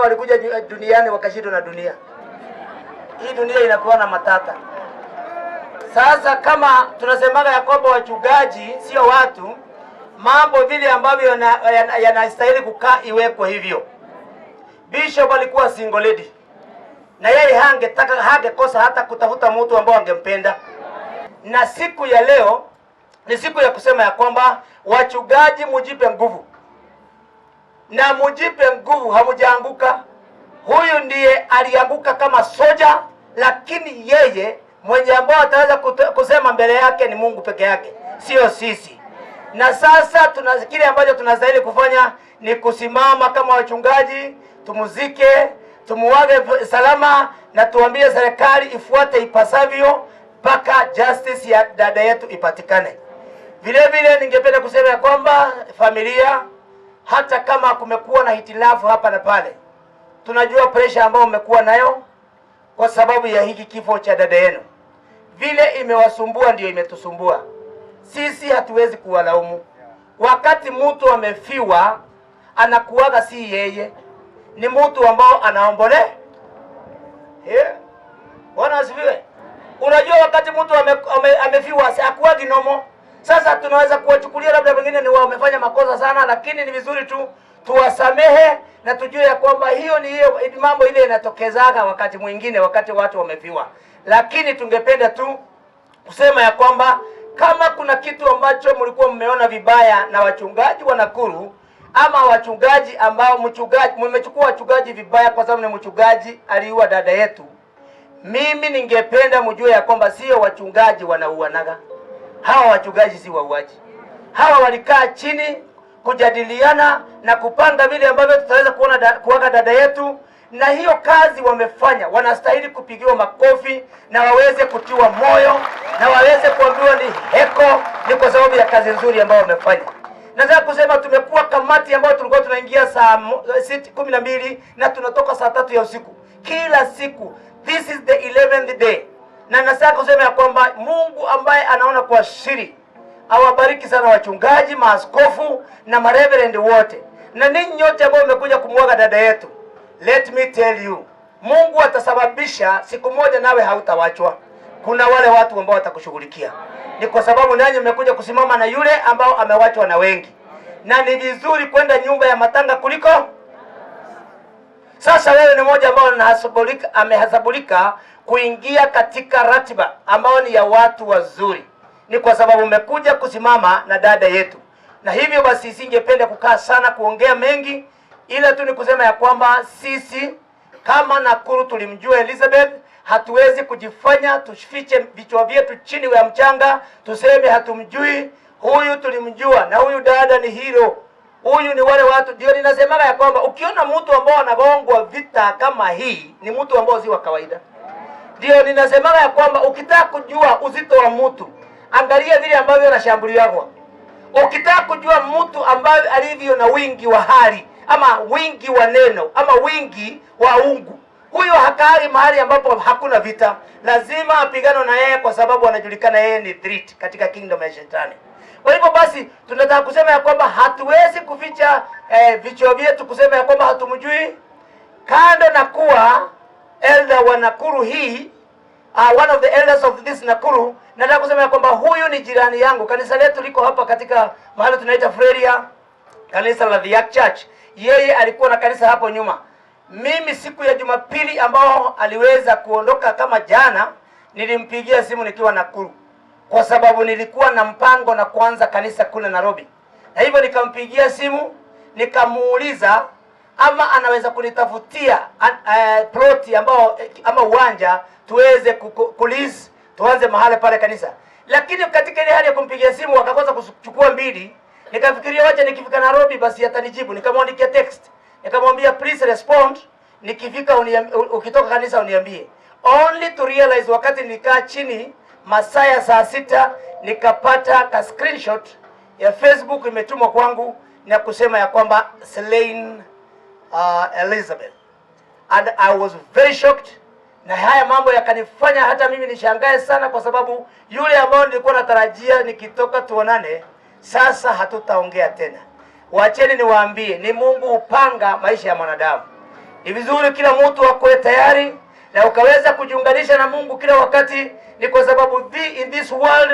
Walikuja duniani wakashindwa na dunia. Hii dunia inakuwa na matata. Sasa kama tunasemaga ya kwamba wachungaji sio watu, mambo vile ambavyo yanastahili kukaa iwekwe hivyo. Bishop alikuwa single lady na yeye hangetaka hangekosa hata kutafuta mtu ambao angempenda. Na siku ya leo ni siku ya kusema ya kwamba wachungaji, mujipe nguvu na mujipe nguvu, hamujaanguka. Huyu ndiye alianguka kama soja, lakini yeye mwenye ambao ataweza kusema mbele yake ni Mungu peke yake, sio sisi. Na sasa tuna kile ambacho tunastahili kufanya ni kusimama kama wachungaji, tumuzike, tumuage salama na tuambie serikali ifuate ipasavyo mpaka justice ya dada yetu ipatikane. Vile vile ningependa kusema ya kwamba familia, hata kama kumekuwa na hitilafu hapa na pale, tunajua pressure ambayo umekuwa nayo kwa sababu ya hiki kifo cha dada yenu. Vile imewasumbua ndio imetusumbua sisi, hatuwezi kuwalaumu. Wakati mtu amefiwa, anakuwaga si yeye, ni mtu ambao anaombole. Yeah. Bwana asifiwe. Unajua wakati mtu amefiwa si akuwagi normal. Sasa tunaweza kuwachukulia labda wengine ni wao wamefanya makosa sana, lakini ni vizuri tu tuwasamehe na tujue ya kwamba hiyo ni hiyo mambo ile inatokezaga wakati mwingine, wakati watu wamefiwa. Lakini tungependa tu kusema ya kwamba kama kuna kitu ambacho mlikuwa mmeona vibaya na wachungaji wa Nakuru ama wachungaji ambao mchungaji mmechukua wachungaji vibaya kwa sababu ni mchungaji aliua dada yetu, mimi ningependa mjue ya kwamba sio wachungaji wanauanaga. Hawa wachungaji si wauaji. Hawa walikaa chini kujadiliana na kupanga vile ambavyo tutaweza kuona kuaga dada yetu, na hiyo kazi wamefanya, wanastahili kupigiwa makofi na waweze kutiwa moyo na waweze kuambiwa ni heko, ni kwa sababu ya kazi nzuri ambayo wamefanya. Nataka kusema tumekuwa kamati ambayo tulikuwa tunaingia saa 12 na tunatoka saa 3 ya usiku kila siku. This is the 11th day, na nataka kusema ya kwamba Mungu ambaye anaona kwa siri awabariki sana wachungaji, maaskofu na mareverend wote, na ninyi nyote ambao mmekuja kumwaga dada yetu. Let me tell you, Mungu atasababisha siku moja nawe hautawachwa. Kuna wale watu ambao watakushughulikia, ni kwa sababu nanyi mmekuja kusimama na yule ambao amewachwa na wengi, na ni vizuri kwenda nyumba ya matanga kuliko sasa wewe ni mmoja ambao amehasabulika kuingia katika ratiba ambao ni ya watu wazuri, ni kwa sababu umekuja kusimama na dada yetu, na hivyo basi singependa kukaa sana kuongea mengi, ila tu ni kusema ya kwamba sisi kama Nakuru tulimjua Elizabeth, hatuwezi kujifanya tufiche vichwa vyetu chini ya mchanga tuseme hatumjui huyu. Tulimjua, na huyu dada ni hero. Huyu ni wale watu ndio ninasemaga ya kwamba ukiona mtu ambao anagongwa vita kama hii ni mtu ambao si wa kawaida. Ndio ninasemaga ya kwamba ukitaka kujua uzito wa mtu, angalia vile ambavyo anashambuliwa. Ukitaka kujua mtu ambaye alivyo na wingi wa hali ama wingi wa neno ama wingi wa ungu, huyo hakai mahali ambapo hakuna vita, lazima apigane na yeye, kwa sababu anajulikana yeye ni threat katika kingdom ya shetani. Kwa hivyo basi tunataka kusema ya kwamba hatuwezi kuficha vichwa vyetu kusema ya kwamba hatumjui, kando na kuwa elder wa Nakuru hii, one of the elders of this Nakuru. Nataka kusema ya kwamba huyu ni jirani yangu. Kanisa letu liko hapa katika mahali tunaita Freria, kanisa la The Ark Church. Yeye alikuwa na kanisa hapo nyuma. Mimi siku ya Jumapili ambao aliweza kuondoka kama jana, nilimpigia simu nikiwa Nakuru kwa sababu nilikuwa na mpango na kuanza kanisa kule Nairobi, na hivyo nikampigia simu nikamuuliza ama anaweza kunitafutia ploti ambao ama uwanja tuweze kulease tuanze mahali pale kanisa. Lakini katika ile hali ya kumpigia simu akakosa kuchukua mbili, nikafikiria wacha nikifika Nairobi basi atanijibu. Nikamwandikia text, nikamwambia, "Please respond nikifika ukitoka kanisa uniambie." Only to realize wakati nilikaa chini masaa ya saa 6 nikapata ka screenshot ya Facebook imetumwa kwangu na kusema ya kwamba slain Elizabeth, and I was very shocked, na haya mambo yakanifanya hata mimi nishangae sana, kwa sababu yule ambao nilikuwa natarajia nikitoka tuonane, sasa hatutaongea tena. Wacheni niwaambie, ni Mungu hupanga maisha ya mwanadamu. Ni vizuri kila mtu akuwe tayari na ukaweza kujiunganisha na Mungu kila wakati, ni kwa sababu in this world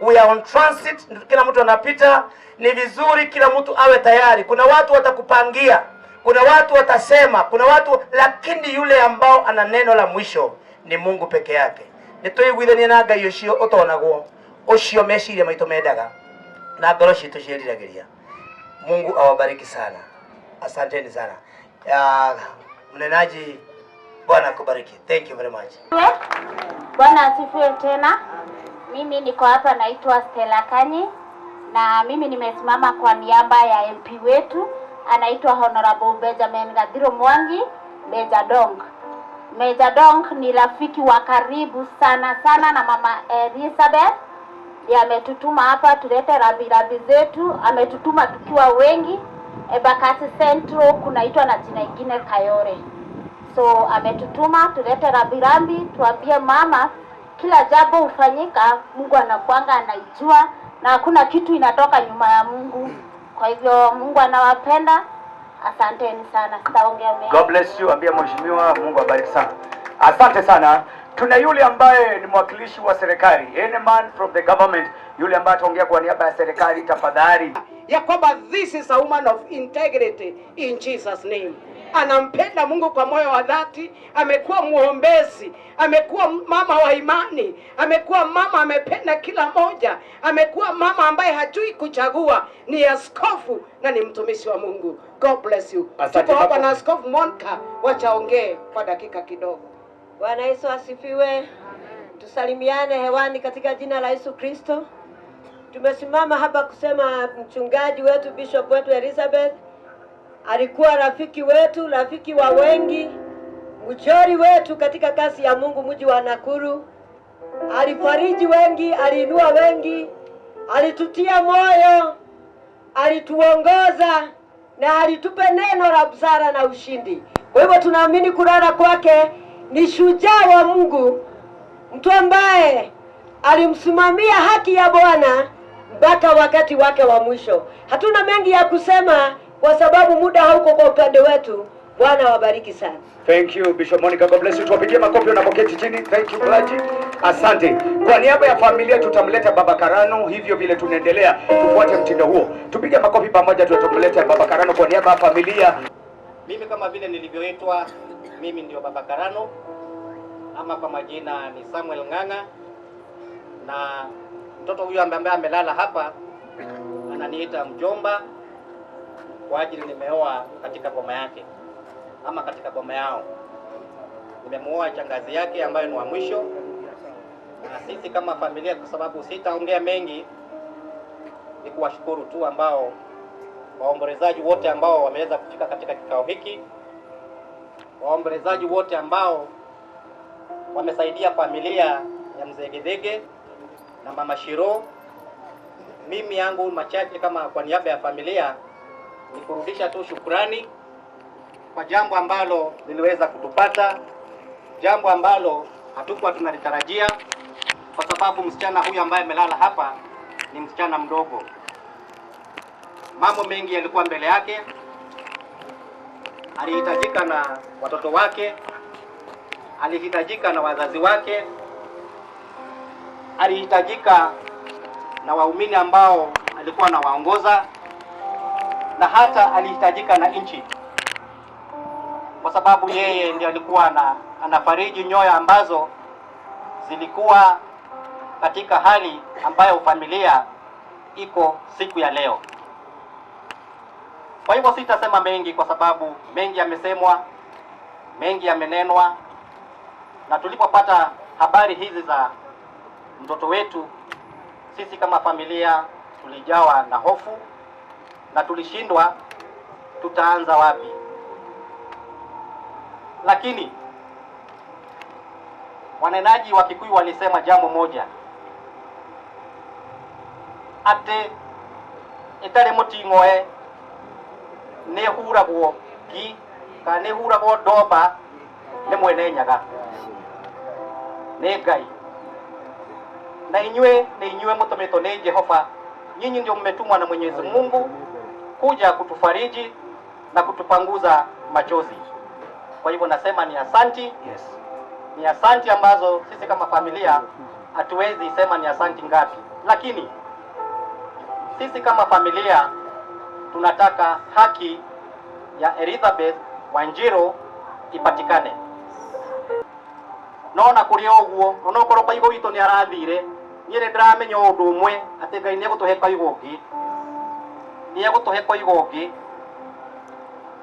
we are on transit. Kila mtu anapita. Ni vizuri kila mtu awe tayari. Kuna watu watakupangia, kuna watu watasema, kuna watu, lakini yule ambao ana neno la mwisho ni Mungu peke yake. Nĩtũiguithanie na Ngai ũcio ũtonagwo, ũcio meciria maitũ mendaga na ngoro citũ ciĩriragĩria. Mungu awabariki sana, asanteni sana. Ya, mnenaji, Bwana akubariki. Thank you very much. Bwana asifiwe tena. Mimi niko hapa naitwa Stella Kanyi na mimi nimesimama kwa niaba ya MP wetu anaitwa Honorable Benjamin Gathiro Mwangi Meja Dong. Meja Dong ni rafiki wa karibu sana sana na mama Elizabeth. Ndiye ametutuma hapa tulete rambirambi zetu, ametutuma tukiwa wengi. Embakasi Central kunaitwa na jina ingine Kayore. So ametutuma tulete rambirambi, tuambie mama kila jambo hufanyika, Mungu anakuanga anaijua na hakuna kitu inatoka nyuma ya Mungu. Kwa hivyo Mungu anawapenda. Asanteni sana, sitaongea mengi. God bless you. Ambia mheshimiwa, Mungu abariki sana. Asante sana. Tuna yule ambaye ni mwakilishi wa serikali, any man from the government, yule ambaye ataongea kwa niaba ya serikali, tafadhali. Ya kwamba this is a woman of integrity in Jesus name. Anampenda Mungu kwa moyo wa dhati, amekuwa mwombezi, amekuwa mama wa imani, amekuwa mama amependa kila moja, amekuwa mama ambaye hajui kuchagua, ni askofu na ni mtumishi wa Mungu. God bless you. Asante, Tuko hapa baba. Na Askofu Monica, wacha aongee kwa dakika kidogo. Bwana Yesu asifiwe. Tusalimiane hewani katika jina la Yesu Kristo. Tumesimama hapa kusema mchungaji wetu, bishop wetu Elizabeth alikuwa rafiki wetu, rafiki wa wengi, mjori wetu katika kazi ya Mungu mji wa Nakuru. Alifariji wengi, aliinua wengi, alitutia moyo, alituongoza na alitupa neno la busara na ushindi. Kwa hivyo tunaamini kulala kwake ni shujaa wa Mungu, mtu ambaye alimsimamia haki ya Bwana mpaka wakati wake wa mwisho. Hatuna mengi ya kusema kwa sababu muda hauko kwa upande wetu. Bwana wabariki sana. Thank you, Bishop Monica. God bless you. Tuwapigie makofi unapoketi chini. Thank you, clergy. Asante. Kwa niaba ya familia tutamleta Baba Karano, hivyo vile tunaendelea, tufuate mtindo huo. Tupige makofi pamoja, tutamleta Baba Karano kwa niaba ya familia. Mimi kama vile nilivyoitwa, mimi ndio Baba Karano ama kwa majina ni Samuel Ng'ang'a, na mtoto huyu ambaye amelala hapa ananiita mjomba kwa ajili nimeoa katika boma yake ama katika boma yao. Nimemuoa shangazi yake ambayo ni wa mwisho, na sisi kama familia, kwa sababu sitaongea mengi, ni kuwashukuru tu ambao waombolezaji wote ambao wameweza kufika katika kikao hiki, waombolezaji wote ambao wamesaidia familia ya mzee Gedege na mama Shiro. Mimi yangu machache kama kwa niaba ya familia ni kurudisha tu shukrani kwa jambo ambalo liliweza kutupata, jambo ambalo hatukuwa tunalitarajia, kwa sababu msichana huyu ambaye amelala hapa ni msichana mdogo. Mambo mengi yalikuwa mbele yake, alihitajika na watoto wake, alihitajika na wazazi wake, alihitajika na waumini ambao alikuwa anawaongoza, na hata alihitajika na nchi, kwa sababu yeye ndiye alikuwa anafariji nyoyo ambazo zilikuwa katika hali ambayo familia iko siku ya leo. Kwa hivyo sitasema mengi kwa sababu mengi yamesemwa, mengi yamenenwa, na tulipopata habari hizi za mtoto wetu, sisi kama familia tulijawa na hofu na tulishindwa tutaanza wapi. Lakini wanenaji wa Kikuyu walisema jambo moja, ati itari muting'oe nihuragwo ngi kana nihuragwo ndomba nĩ mwene Nyaga, nĩ Ngai. Na inyuĩ nĩ inyuĩ mũtũmĩtwo nĩ Jehova, nyinyi ndio mmetumwa na Mwenyezi Mungu kuja kutufariji. Na kutupanguza machozi. Kwa hivyo nasema ni asanti. Ni asanti ambazo sisi kama familia hatuwezi sema ni asanti ngapi, lakini sisi kama familia tunataka haki ya Elizabeth Wanjiru ipatikane. No na kũrĩ o ũguo, onokorwo Kaigo witũ nĩ arathire, niĩ nĩ ndĩramenya ũndũ ũmwe, atĩ Ngai nĩ egũtũhe Kaigo ũngĩ, nĩ egũtũhe Kaigo ũngĩ,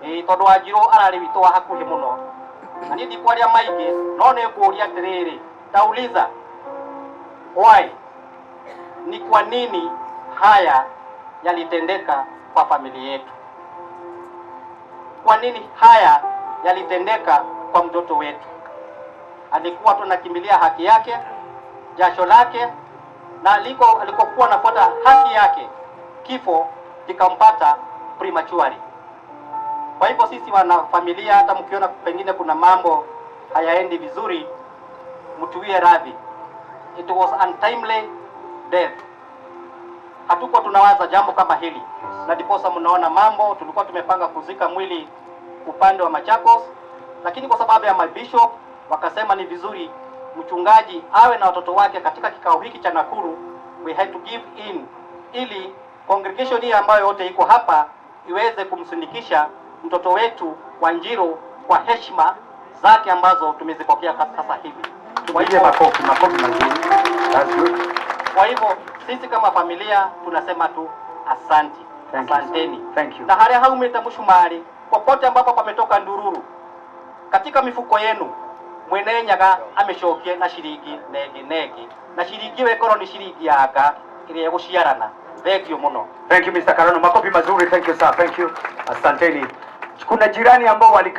ĩĩ, tondũ Wanjiru ararĩ witũ wa hakuhĩ mũno. Na niĩ ndikwaria maingĩ, no nĩ ngũria atĩrĩrĩ, tauliza why, ni kwa nini haya yalitendeka kwa familia yetu? Kwa nini haya yalitendeka kwa mtoto wetu? Alikuwa tunakimbilia haki yake, jasho lake, na alikokuwa anafuata haki yake, kifo kikampata prematurely. Kwa hivyo sisi wana familia, hata mkiona pengine kuna mambo hayaendi vizuri, mtuwie radhi. It was untimely death. Hatukuwa tunawaza jambo kama hili, na ndiposa mnaona mambo, tulikuwa tumepanga kuzika mwili upande wa Machakos, lakini kwa sababu ya mabishop wakasema ni vizuri mchungaji awe na watoto wake katika kikao hiki cha Nakuru. We had to give in ili congregation hii ambayo yote iko hapa iweze kumsindikisha mtoto wetu Wanjiru kwa heshima zake ambazo tumezipokea sasa hivi. Kwa Tupige hivyo makofi, makofi mazuri. That's good. Kwa hivyo sisi kama familia tunasema tu asanti. Thank you, sir. Asanteni. Thank you. Na haria haumite mushumari popote ambapo pametoka ndururu katika mifuko yenu, Mwene Nyaga amecokie na ciringi negi negi na ciringi wekorwo ni ciringi yanga ĩrĩa ĩgũciarana. Thank you mũno. Thank you, Mr. Karano. Makofi mazuri. Thank you, sir. Thank you. Asanteni. Kuna jirani ambao walika